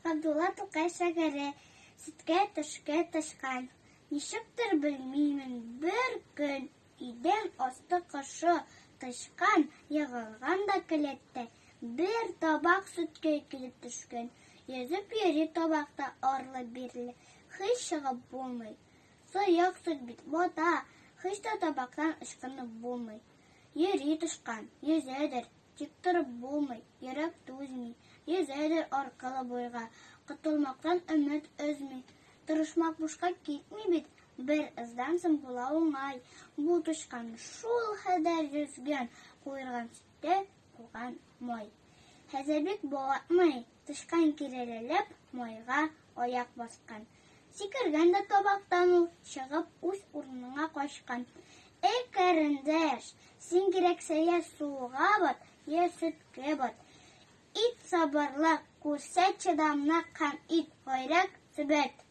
Габдулла Тукай шагыйре, Сөткә төшкә тычкан. Ничектер белмимен, бер көн идән асты кошы тычкан егылган да келәттә бер табак сөткә килеп төшкән. Йөзеп йөри табакта арлы-бирле, һич чыгып булмый. Сыек сөт бит, бата, һич тә табактан ычкынып булмый. Йөри тычкан, йөзәдер, Тик торып булмый, йөрәк түзми, Йөзәдер аркылы буйга, Котылмактан өмет өзми. Тырышмак бушка китми бит, Бер ыздан соң була уңай. Бу тычкан шул хәдәр йөзгән, Куерган сөттә куган май. Хәзер бик батмый, тычкан киреләләп майга аяк баскан. Сикергән дә табактан ул, чыгып үз урыныңа качкан. Эй, карендәш, син кирәксә я суга бат, я сөткә бат. Ит сабырлык, күрсәт чыдамлык һәм ит гайрәт, сөбәт.